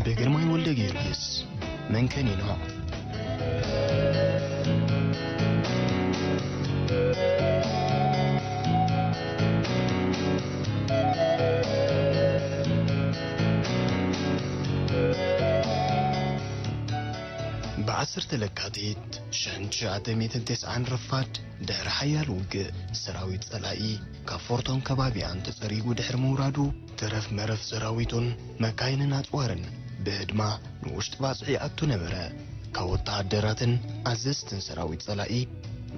ብግርማይ ወልደ ጊዮርጊስ። መንከኒኖ። ብ10 ለካቲት ሽሕን ትሽዓተ ሚእትን ተስዓን ረፋድ፣ ድሕሪ ሓያል ውግእ፣ ሰራዊት ጸላኢ ካብ ፎርቶን ከባቢኣን ተጸሪጉ ድሕሪ ምውራዱ፣ ተረፍ መረፍ ሰራዊቱን መካይንን ኣጽዋርን ብህድማ ንውሽጢ ባጽዕ ይኣቱ ነበረ። ካብ ወተሃደራትን ኣዘዝትን ሰራዊት ጸላኢ፣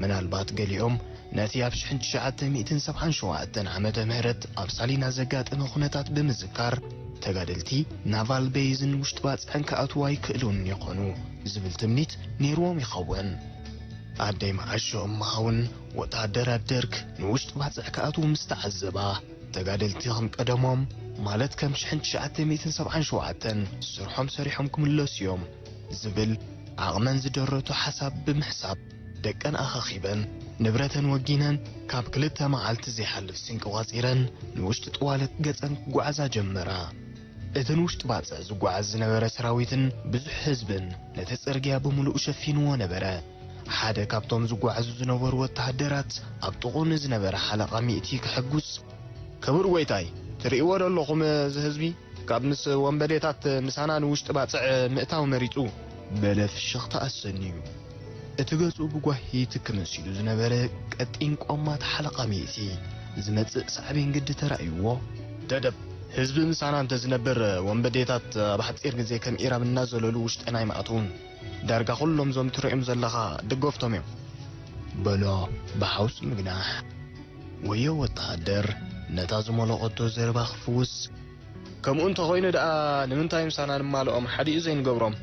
ምናልባት ገሊኦም ነቲ ኣብ ሽሕን ትሽዓተ ሚእትን ሰብዓን ሸውዓተን ዓመተ ምህረት ኣብ ሳሊና ዘጋጠመ ኩነታት ብምዝካር፣ ተጋደልቲ ናቫል ቤይዝን ውሽጢ ባጽዕን ክኣትዉ ኣይክእሉን ይኾኑ ዝብል ትምኒት ነይርዎም ይኸውን። ኣደይ መዓሾ እምሃውን ወተሃደራት ደርግ ንውሽጢ ባጽዕ ክኣትዉ ምስ ተዓዘባ፣ ተጋደልቲ ከም ቀደሞም፣ ማለት ከም ሽሕን ትሽዓተ ሚእትን ሰብዓን ሸውዓተን ስርሖም ሰሪሖም ክምለሱ እዮም ዝብል ዓቕመን ዝደረቶ ሓሳብ ብምሕሳብ፣ ደቀን ኣኻኺበን፣ ንብረተን ወጊነን፣ ካብ ክልተ መዓልቲ ዘይሓልፍ ስንቂ ቋጺረን፣ ንውሽጢ ጥዋለት ገጸን ክጓዓዛ ጀመራ። እቲ ንውሽጢ ባጽዕ ዝጓዓዝ ዝነበረ ሰራዊትን ብዙሕ ህዝብን ነቲ ጽርግያ ብምሉኡ ሸፊንዎ ነበረ። ሓደ ካብቶም ዝጓዓዙ ዝነበሩ ወተሃደራት ኣብ ጥቕኡ ንዝነበረ ሓለቓ ሚእቲ ክሕጉስ፣ "ክቡር ጐይታይ፣ ትርእይዎ ዶ ኣለኹም እዚ ህዝቢ? ካብ ምስ ወንበዴታት ምሳና ንውሽጢ ባጽዕ ምእታው መሪጹ?" በለ ፍሽኽታ ኣሰንዩ። እቲ ገጹ ብጓሂ ትክ መሲሉ ዝነበረ ቀጢን ቆማት ሓለቓ ሚእቲ፣ ዝመጽእ ሳዕቤን ግዲ ተራእይዎ። "ደደብ፣ ህዝቢ ምሳና እንተ ዝነብር፣ ወንበዴታት ኣብ ሓጺር ግዜ ከም ኢራብ እናዘለሉ ውሽጥና ኣይምኣትዉን። ዳርጋ ኩሎም እዞም ትርእዮም ዘለኻ ደገፍቶም እዮም" በሎ ብሓውሲ ምግናሕ። ወዮ ወተሃደር ነታ ዝመለቐቶ ዘረባ ክፍውስ፣ "ከምኡ እንተኾይኑ ደኣ ንምንታይ ምሳና ንማልኦም ሓዲኡ ዘይንገብሮም?"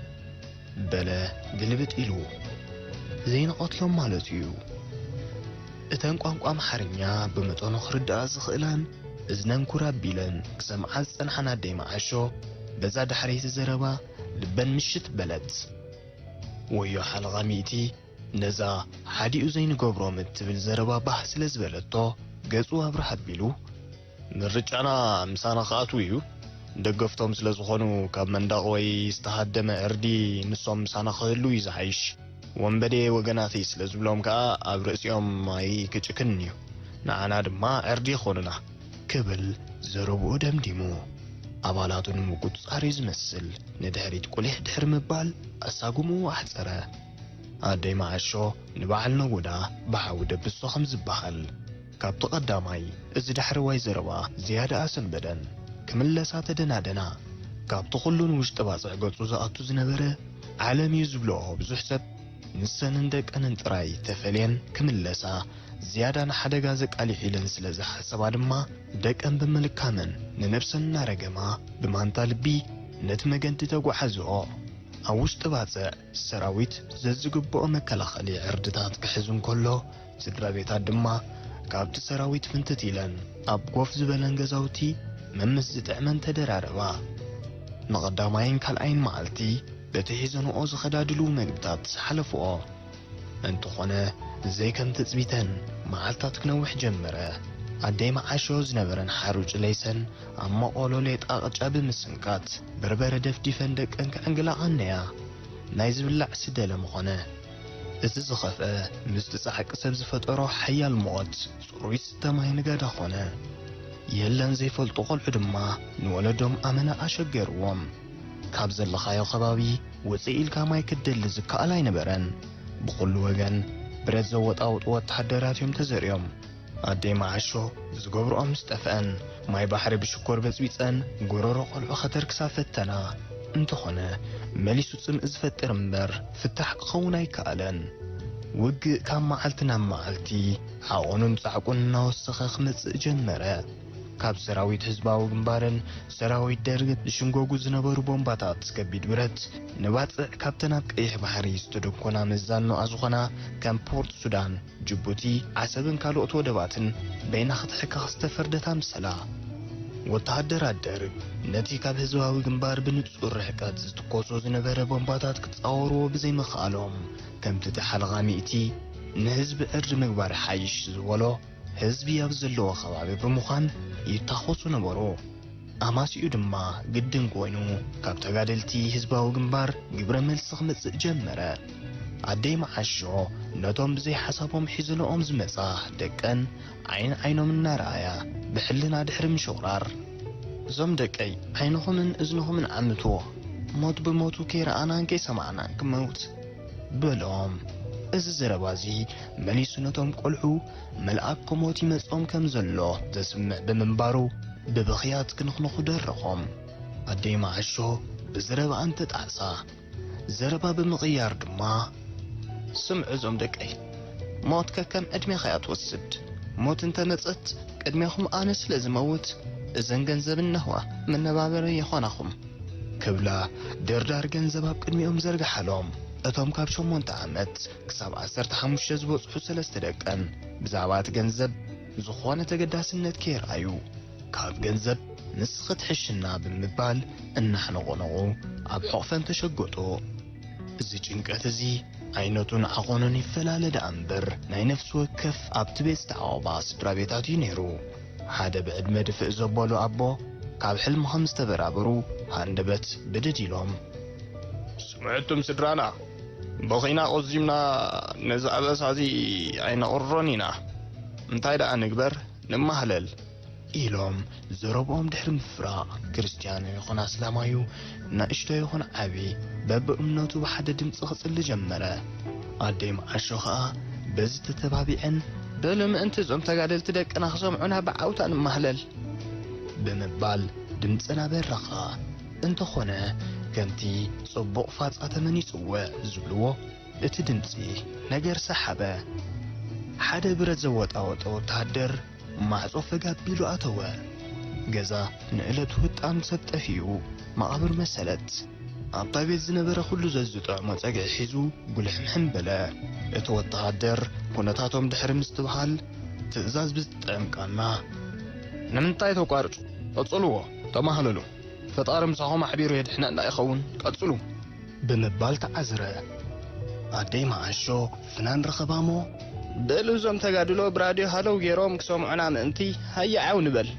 በለ ግልብጥ ኢሉ። ዘይንቐትሎም ማለት እዩ። እተን ቋንቋ ኣምሓርኛ ብመጠኑ ክርድኣ ዝኽእላን እዝነን ኩር ኣቢለን ክሰምዓ ዝጸንሓን ኣደይ መዓሾ፣ በዛ ዳሕረይቲ ዘረባ ልበን ምሽት በለት። ወዮ ሓለቓ ሚእቲ ነዛ ሓዲኡ ዘይንገብሮም እትብል ዘረባ ባህ ስለ ዝበለቶ፣ ገጹ ኣብርህ ኣቢሉ፣ "ምርጫና ምሳና ክኣትዉ እዩ። ደገፍቶም ስለ ዝኾኑ፣ ካብ መንደቕ ወይ ዝተሃደመ ዕርዲ ንሶም ምሳና ክህልዉ እዩ ዝሓይሽ። ወንበዴ ወገናተይ ስለ ዝብሎም ከኣ፣ ኣብ ርእሲኦም ኣይክጭክንን እዩ። ንዓና ድማ ዕርዲ ይኾኑና" ክብል ዘረብኡ ደምዲሙ። ኣባላቱ ንምቁጽጻር እዩ ዝመስል ንድሕሪት ቁሊሕ ድሕሪ ምባል ኣሳጉምኡ ኣሕጸረ። ኣደይ መዓሾ ንበዓል ነጎዳ ብሓዊ ደብሶ ከም ዝበሃል፣ ካብቲ ቀዳማይ እዚ ዳሕረዋይ ዘረባ ዝያዳ ኣሰንበደን። ክምለሳ ተደናደና። ካብቲ ኩሉ ንውሽጢ ባጽዕ ገጹ ዝኣቱ ዝነበረ ዓለም እዩ ዝብልኦ ብዙሕ ሰብ፣ ንሰንን ደቀንን ጥራይ ተፈልየን ክምለሳ ዝያዳ ንሓደጋ ዘቃልዕ ኢለን ስለ ዝሓሰባ ድማ፣ ደቀን ብምልካመን ንነብሰን እናረገማ ብማንታ ልቢ ነቲ መገዲ ተጓዓዝኦ። ኣብ ውሽጢ ባጽዕ ሰራዊት ዘዝግብኦ መከላኸሊ ዕርድታት ክሕዝ እንከሎ፣ ስድራ ቤታት ድማ ካብቲ ሰራዊት ፍንትት ኢለን ኣብ ጎፍ ዝበለን ገዛውቲ መምስ ዝጥዕመን ተደራረባ። ንቐዳማይን ካልኣይን መዓልቲ በቲ ሒዘንኦ ዝኸዳ ድልው መግብታት ሓለፍኦ። እንተኾነ፣ ዘይከም ትጽቢተን መዓልታት ክነውሕ ጀመረ። ኣደይ መዓሾ ዝነበረን ሓሩጭ ለይሰን ኣብ መቐሎ ሌጣ ቅጫ ብምስንካት፣ በርበረ ደፍዲፈን ደቀን ክዕንግላ ቀነያ። ናይ ዝብላዕ ስደለ ምኾነ። እቲ ዝኸፍአ፣ ምስቲ ጻዕቂ ሰብ ዝፈጠሮ ሓያል ሙቐት፣ ጽሩይ ስተ ማይ ንገዳ ኾነ። የለን ዘይፈልጡ ቆልዑ ድማ ንወለዶም ኣመና ኣሸገርዎም። ካብ ዘለኻዮ ከባቢ ውጽእ ኢልካ ማይ ክትደሊ ዝከኣል ኣይነበረን። ብኹሉ ወገን ብረት ዘወጣውጡ ወተሃደራት እዮም ተዘርዮም። ኣደይ መዓሾ ዝገብርኦ ምስ ጠፍአን፣ ማይ ባሕሪ ብሽኮር በጽቢጸን፣ ጎረሮ ቆልዑ ከተርክሳ ፈተና። እንተኾነ፣ መሊሱ ጽምኢ ዝፈጥር እምበር፣ ፍታሕ ክኸውን ኣይከኣለን። ውግእ ካብ መዓልቲ ናብ መዓልቲ፣ ዓቐኑን ጻዕቁን እናወሰኸ ክመጽእ ጀመረ። ካብ ሰራዊት ህዝባዊ ግንባርን ሰራዊት ደርግን ዝሽንጎጉ ዝነበሩ ቦምባታት ከቢድ ብረት፣ ንባጽዕ ካብተን ኣብ ቀይሕ ባሕሪ ዝተደኮና መዛኖኣ ዝኾና ከም ፖርት ሱዳን፣ ጅቡቲ፣ ዓሰብን ካልኦት ወደባትን በይና ክትሕከኽ ዝተፈርደት ኣምሰላ። ወተሃደራት ደርግ ነቲ ካብ ህዝባዊ ግንባር ብንጹር ርሕቀት ዝትኮሶ ዝነበረ ቦምባታት ክጻወርዎ ብዘይምኽኣሎም፣ ከምቲ እቲ ሓለቓ ሚእቲ ንህዝቢ ዕርዲ ምግባር ሓይሽ ዝበሎ፣ ህዝቢ ኣብ ዘለዎ ከባቢ ብምዃን ይታኾሱ ነበሩ። ኣማሲኡ ድማ ግድን ኮይኑ ካብ ተጋደልቲ ህዝባዊ ግንባር ግብረ መልሲ ክመጽእ ጀመረ። ኣደይ መዓሾ ነቶም ብዘይ ሓሳቦም ሒዝንኦም ዝመጻ ደቀን ዓይን ዓይኖም እናረኣያ ብሕልና ድሕሪ ምሽቑራር፣ "እዞም ደቀይ ዓይንኹምን እዝንኹምን ዓምትዎ፣ ሞት ብሞቱ ከይረኣናን ከይሰማዕናን ክመውት" በሎም። እዚ ዘረባ እዚ መሊሱ ነቶም ቆልዑ መልኣክ ክሞት ይመጾም ከም ዘሎ ዘስምዕ ብምንባሩ ብብኽያት ክንኽንኹ ደረኾም። ኣደይ መዓሾ ብዘረባኣን ተጣዕሳ። ዘረባ ብምቕያር ድማ፣ "ስምዑ እዞም ደቀይ፣ ሞት ከከም ዕድሜኻ እያ ትወስድ። ሞት እንተመጸት ቅድሜኹም ኣነ ስለ ዝመውት እዘን ገንዘብ እነህዋ መነባበሪ ይኾናኹም" ክብላ ደርዳር ገንዘብ ኣብ ቅድሚኦም ዘርግሓሎም። እቶም ካብ ሸሞንተ ዓመት ክሳብ ዓሰርተ ሓሙሽተ ዝበጽሑ ሰለስተ ደቀን ብዛዕባ እቲ ገንዘብ ዝኾነ ተገዳስነት ከይረኣዩ፣ "ካብ ገንዘብ ንስኺ ትሕሽና" ብምባል እናሕነቑነቑ ኣብ ሕቑፈን ተሸገጡ። እዚ ጭንቀት እዚ ዓይነቱን ዓቐኑን ይፈላለ ደኣ እምበር፣ ናይ ነፍሲ ወከፍ ኣብቲ ቤት ዝተዓቖባ ስድራ ቤታት እዩ ነይሩ። ሓደ ብዕድመ ድፍእ ዘበሉ ኣቦ ካብ ሕልሚ ከም ዝተበራበሩ ሃንደበት ብድድ ኢሎም፣ "ስምዕቱም ስድራና፣ በኺና ቆዚምና ነዚ ኣበሳ እዚ ኣይነቕርሮን ኢና። እንታይ ደኣ ንግበር? ንማህለል" ኢሎም ዘረብኦም ድሕሪ ምፍራቕ፣ ክርስትያኖ ይኹን ኣስላማዩ፣ ንእሽቶ ይኹን ዓቢ፣ በብእምነቱ ብሓደ ድምጺ ክጽሊ ጀመረ። ኣደይ መዓሾ ኸኣ በዚ ተተባቢዐን፣ "በሉ ምእንቲ እዞም ተጋደልቲ ደቅና ክሰምዑና ብዓውታ ንማህለል" ብምባል ድምጸን ኣበረኻ። እንተኾነ፣ ከምቲ ጽቡቕ ፋጻ ተመኒጽዎ ዝብልዎ፣ እቲ ድምጺ ነገር ሰሓበ። ሓደ ብረት ዘወጣወጠ ወተሃደር ማዕጾ ፈግ ኣቢሉ ኣተወ። ገዛ ንእለቱ ህጣን ሰብ ጠፊኡ መቓብር መሰለት። ኣብታ ቤት ዝነበረ ኩሉ ዘዝጥዕሞ ጸግዒ ሒዙ ጉልሕምሕም በለ። እቲ ወተሃደር ኩነታቶም ድሕሪ ምስትብሃል ትእዛዝ ብዝጥዕም ቃና፣ "ንምንታይ ተቋርጹ? ቀጽልዎ፣ ተማህለሉ። ፈጣሪ ምሳኹም ኣሕቢሩ የድሕነና ይኸውን። ቀጽሉ" ብምባል ተዓዝረ። ኣደይ መዓሾ ፍናን ረኸባሞ፣ "በሉ እዞም ተጋድሎ ብራድዮ ሃለው ገይሮም ክሰምዑና ምእንቲ ሃየ ዓው ንበል።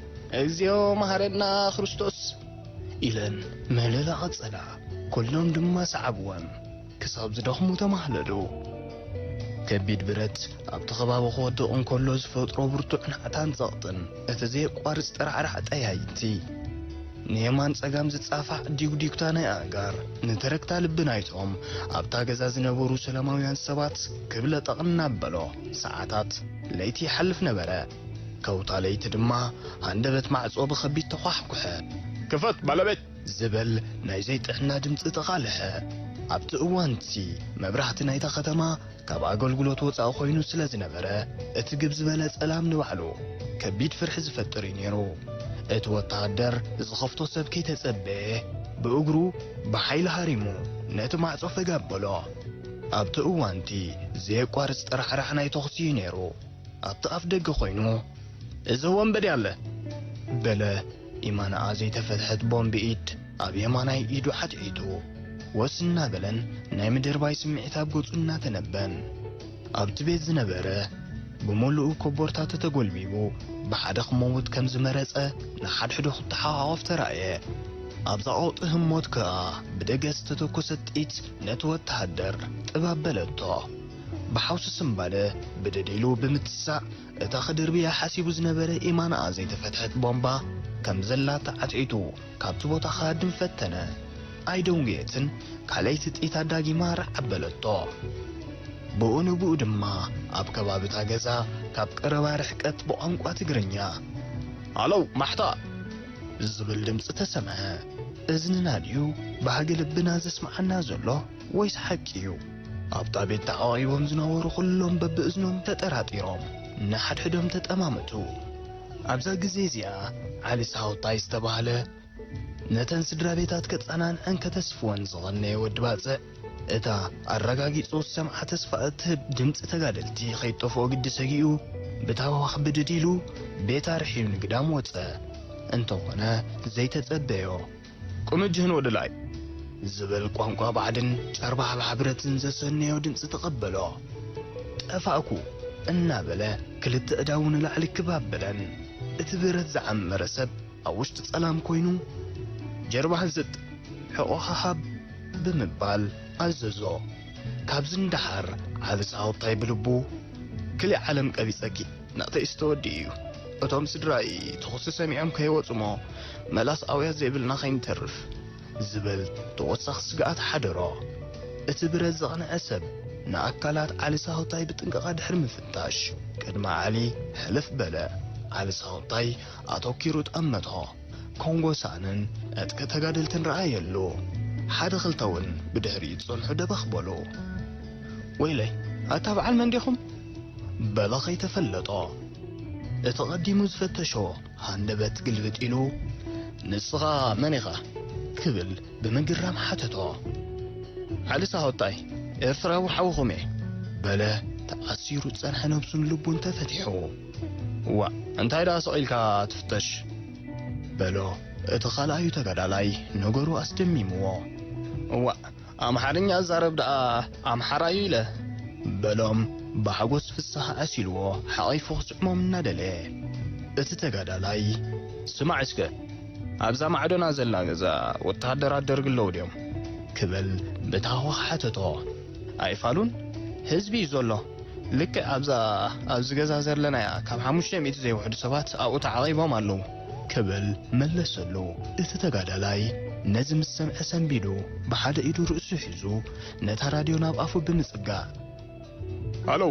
እግዚኦ መሃረና ክርስቶስ" ኢለን ምህለላ ቀጸላ። ኩሎም ድማ ሰዓብወን። ክሳብ ዝደኽሙ ተማህለሉ። ከቢድ ብረት ኣብቲ ከባቢ ክወድቕ እንከሎ ዝፈጥሮ ብርቱዕ ናዕታን ጸቕጥን፣ እቲ ዘየቋርጽ ጠራዕራዕ ጠያይቲ፣ ንየማን ጸጋም ዝጻፋዕ ዲጉዲጉታ ናይ ኣእጋር፣ ንተረግታ ልቢ ናይቶም ኣብታ ገዛ ዝነበሩ ሰላማውያን ሰባት ክብለጠቕ እናበሎ፣ ሰዓታት ለይቲ ይሓልፍ ነበረ። ከውታ ለይቲ ድማ ሃንደበት ማዕጾ ብኸቢድ ተዃሕኩሐ። "ክፈት ባለቤት!" ዝብል ናይ ዘይጥዕና ድምጺ ተቓልሐ። ኣብቲ እዋን'ቲ መብራህቲ ናይታ ከተማ ካብ ኣገልግሎት ወጻኢ ኮይኑ ስለ ዝነበረ፣ እቲ ግብ ዝበለ ጸላም ንባዕሉ ከቢድ ፍርሒ ዝፈጥር እዩ ነይሩ። እቲ ወተሃደር ዝኸፍቶ ሰብ ከይተጸበየ፣ ብእግሩ ብሓይሊ ሃሪሙ ነቲ ማዕጾ ፈግ ኣበሎ። ኣብቲ እዋን'ቲ ዘየቋርጽ ጠራሕራሕ ናይ ተኹሲ እዩ ነይሩ። ኣብቲ ኣፍ ደገ ኮይኑ፣ "እዚ ወንበዴ ኣለ!" በለ። ኢማናኣ ዘይተፈትሐት ቦምብ ኢድ ኣብ የማናይ ኢዱ ዓትዒቱ፣ ወስ እናበለን ናይ ምድርባይ ስምዒት ኣብ ገጹ እናተነበን። ኣብቲ ቤት ዝነበረ ብምሉኡ ኮቦርታ ተተጎልቢቡ፣ ብሓደ ክመውት ከም ዝመረጸ ንሓድሕዱ ክተሓቋቖፍ ተራእየ። ኣብዛ ቀውጢ ህሞት ከኣ ብደገ ዝተተኮሰት ጥይት ነቲ ወተሃደር ጥብ ኣበለቶ። ብሓውሲ ስምባደ ብድድ ኢሉ ብምትሳእ፣ እታ ክድርብያ ሓሲቡ ዝነበረ ኢማናኣ ዘይተፈትሐት ቦምባ ከም ዘላ ተዓትዒቱ ካብቲ ቦታ ክሃድም ፈተነ። ኣይደንጎየትን፣ ካልኣይቲ ጥይት ኣዳጊማ ራዕ ኣበለቶ። ብኡ ንብኡ ድማ ኣብ ከባቢ እታ ገዛ ካብ ቀረባ ርሕቀት ብቋንቋ ትግርኛ፣ "ሃለው ማሕታ!" ዝብል ድምጺ ተሰምዐ። እዝንና ድዩ ባህጊ ልብና ዘስምዓና ዘሎ ወይስ ሓቂ እዩ? ኣብታ ቤት ተዓዋቒቦም ዝነበሩ ኩሎም በብእዝኖም ተጠራጢሮም ንሓድሕዶም ተጠማመቱ። ኣብዛ ግዜ እዚኣ ዓሊ ሳውታይ ዝተባህለ ነተን ስድራ ቤታት ከጸናንዐን ከተስፍወን ዝቐነየ ወዲ ባጽዕ፣ እታ ኣረጋጊጹ ዝሰምዓ ተስፋ እትህብ ድምጺ ተጋደልቲ ከይጠፍኦ ግዲ ሰጊኡ፣ ብታህዋኽ ብድድ ኢሉ ቤት ኣርሒቡ ንግዳም ወጸ። እንተኾነ ዘይተጸበዮ፣ "ቁምጅህን ወደላይ!" ዝብል ቋንቋ ባዕድን ጨርባሕባሕ ብረትን ዘሰነዮ ድምጺ ተቐበሎ። "ጠፋእኩ!" እናበለ ክልተ ኣእዳዉ ንላዕሊ ክብ ኣበለን። እቲ ብረት ዝዓመረ ሰብ ኣብ ውሽጢ ጸላም ኮይኑ፣ "ጀርባህን ስጥ፣ ሕቖኻ ሃብ" ብምባል ኣዘዞ። ካብዚ ንደሓር ዓሊ ሳሆታይ ብልቡ፣ "ክልእ ዓለም ቀቢጸኪ፣ ናተይስ ተወዲኡ እዩ። እቶም ስድራይ ተኹሲ ሰሚዖም ከይወጹ እሞ፣ መላስ ኣውያት ዘይብልና ከይንተርፍ" ዝብል ተወሳኺ ስግኣት ሓደሮ። እቲ ብረት ዘቕንዐ ሰብ ንኣካላት ዓሊ ሳሆታይ ብጥንቃቐ ድሕሪ ምፍታሽ፣ ቅድሚ ዓሊ ሕልፍ በለ። ዓሊ ሳሆታይ ኣተኲሩ ጠመቶ። ኮንጎ ሳእንን ዕጥቂ ተጋደልትን ረኣየሉ። ሓደ ክልተ እውን ብድሕሪኡ ዝጸንሑ ደበኽ በሉ። "ወይለይ፣ ኣታ በዓል መን ዲኹም?" በለ ከይተፈለጦ። እቲ ቀዲሙ ዝፈተሾ ሃንደበት ግልብጥ ኢሉ፣ "ንስኻ መን ኢኻ?" ክብል ብምግራም ሓተቶ። "ዓሊ ሳሆታይ፣ ኤርትራዊ ሓውኹም እየ" በለ፣ ተኣሲሩ ዝጸንሐ ነብሱን ልቡን ተፈቲሑ። "ዋእ፣ እንታይ ደኣ ስቕ ኢልካ ትፍተሽ?" በሎ እቲ ካልኣዩ ተጋዳላይ ነገሩ ኣስደሚምዎ። "ዋእ፣ ኣምሓርኛ እዛረብ ደኣ ኣምሓራዩ ኢለ" በሎም ብሓጎስ ፍስሃ ዓሲልዎ ሓቒፉ ክስዕሞም እናደለየ። እቲ ተጋዳላይ፣ "ስማዕ እስከ፣ ኣብዛ ማዕዶና ዘላ ገዛ ወተሃደራት ደርጊ ኣለዉ ድዮም?" ክብል ብታህዋኽ ሓተቶ። "ኣይፋሉን፣ ህዝቢ እዩ ዘሎ። ልክዕ ኣብዛ፣ ኣብዚ ገዛ ዘለናያ ካብ ሓሙሽተ ሚእቲ ዘይውሕዱ ሰባት ኣብኡ ተዓቒቦም ኣለዉ" ክብል መለሰሉ። እቲ ተጋዳላይ ነዚ ምስ ሰምዐ ሰንቢዱ ብሓደ ኢዱ ርእሱ ሒዙ ነታ ራድዮ ናብ ኣፉ ብምጽጋዕ፣ "ሃሎ፣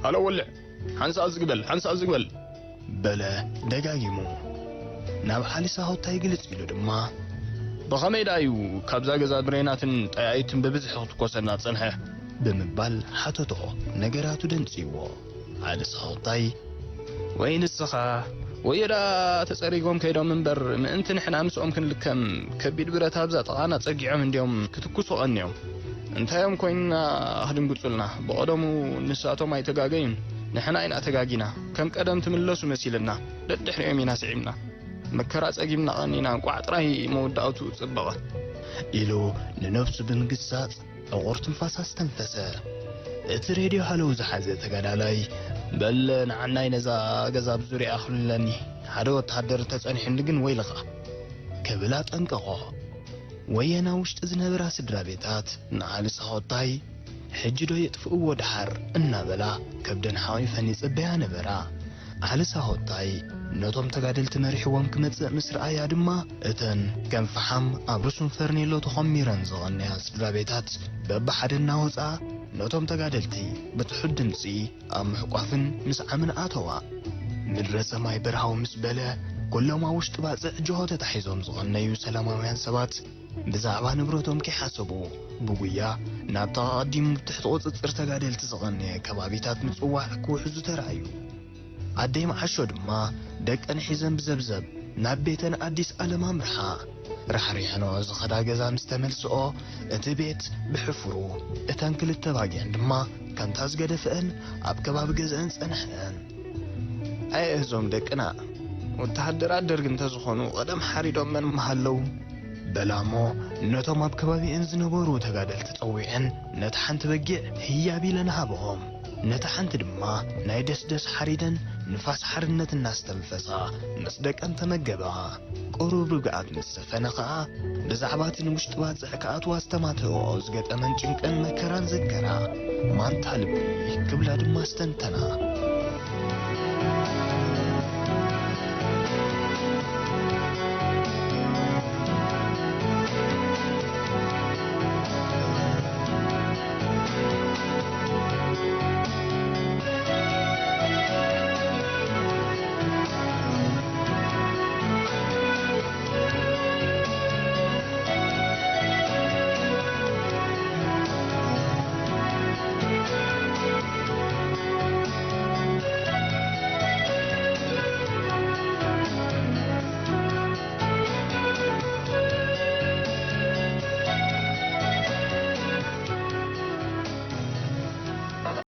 ሃሎ ወልዕ፣ ሓንሳእ ዝግበል፣ ሓንሳእ ዝግበል" በለ ደጋጊሙ። ናብ ዓሊ ሳሆታይ ግልጽ ኢሉ ድማ፣ "ብኸመይ ደኣ እዩ ካብዛ ገዛ ብሬናትን ጠያይትን ብብዝሒ ክትኮሰና ዝጸንሐ?" ብምባል ሓተቶ ነገራቱ ደንጽይዎ። ዓሊ ሳሆታይ፣ "ወይ ንስኻ፣ ወዮ ደኣ ተጸሪጎም ከይዶም እምበር፣ ምእንቲ ንሕና ምስኦም ክንልከም፣ ከቢድ ብረት ኣብዛ ጥቓና ጸጊዖም እንድዮም ክትኩሱ ቀንዮም። እንታይ እዮም ኮይንና ክድንግጹልና? ብቐደሙ ንሳቶም ኣይተጋገዩን፣ ንሕና ኢና ተጋጊና። ከም ቀደም ትምለሱ መሲልና፣ ደድሕሪኦም ኢና ስዒብና። መከራ ጸጊምና ቀኒና፣ እንቋዕ ጥራይ መወዳእቱ ጽበቐ" ኢሉ ንነብሱ ብምግሳጽ ዕቑር ትንፋስ ኣስተንፈሰ። እቲ ሬድዮ ሃለው ዝሓዘ ተጋዳላይ፣ "በል ንዓናይ ነዛ ገዛ ብዙርያ ኣኽልለኒ፣ ሓደ ወተሃደር እንተጸኒሑኒ ግን ወይልኻ" ክብል ኣጠንቀቖ። ወየና ውሽጢ ዝነበራ ስድራ ቤታት ንዓሊ ሳሆታይ፣ "ሕጂ ዶ የጥፍእዎ ደሓር?" እናበላ ከብደን ሓቒፈን ይጽበያ ነበራ። ዓሊ ሳሆታይ ነቶም ተጋደልቲ መሪሕዎም ክመጽእ ምስ ረኣያ ድማ፣ እተን ከም ፈሓም ኣብ ርሱን ፈርኔሎ ተኾሚረን ዝቐነያ ስድራ ቤታት በብሓደ እናወጻ ነቶም ተጋደልቲ ብትሑት ድምጺ ኣብ ምሕቋፍን ምስዓምን ኣተዋ። ምድረ ሰማይ በርሃው ምስ በለ፣ ኩሎም ኣብ ውሽጢ ባጽዕ ጅሆ ተታሒዞም ዝቐነዩ ሰላማውያን ሰባት ብዛዕባ ንብረቶም ከይሓሰቡ፣ ብጉያ ናብታ ኣቐዲሙ ብትሕቲ ቁጽጽር ተጋደልቲ ዝቐነየ ከባቢታት ምጽዋዕ ክውሕዙ ተራእዩ። ኣደይ መዓሾ ድማ ደቀን ሒዘን ብዘብዘብ ናብ ቤተን ኣዲስ ኣለም ኣምርሓ። ራሕሪሐንኦ ዝኸዳ ገዛ ምስ ተመልስኦ፣ እቲ ቤት ብሕፍሩ፣ እተን ክልተ ባጊዕን ድማ ከምታ ዝገደፈአን ኣብ ከባቢ ገዝአን ጸንሐን። "ኣየ እዞም ደቅና፣ ወተሃደራት ደርጊ እንተዝኾኑ ቀደም ሓሪዶመን ምሃለዉ" በላ እሞ፣ ነቶም ኣብ ከባቢአን ዝነበሩ ተጋደልቲ ጸዊዐን ነታ ሓንቲ በጊዕ ህያብ ኢለን ሃብኦም። ነታ ሓንቲ ድማ ናይ ደስደስ ሓሪደን ንፋስ ሓርነት እናስተንፈሳ ምስ ደቀን ተመገባ። ቁሩብ ርግኣት ምስ ሰፈነ ኸኣ፣ ብዛዕባ እቲ ንውሽጢ ባጽዕ ክኣትዋ ዝተማትእኦ ዝገጠመን ጭንቅን መከራን ዘከራ። ማንታ ልቢ ክብላ ድማ ኣስተንተና።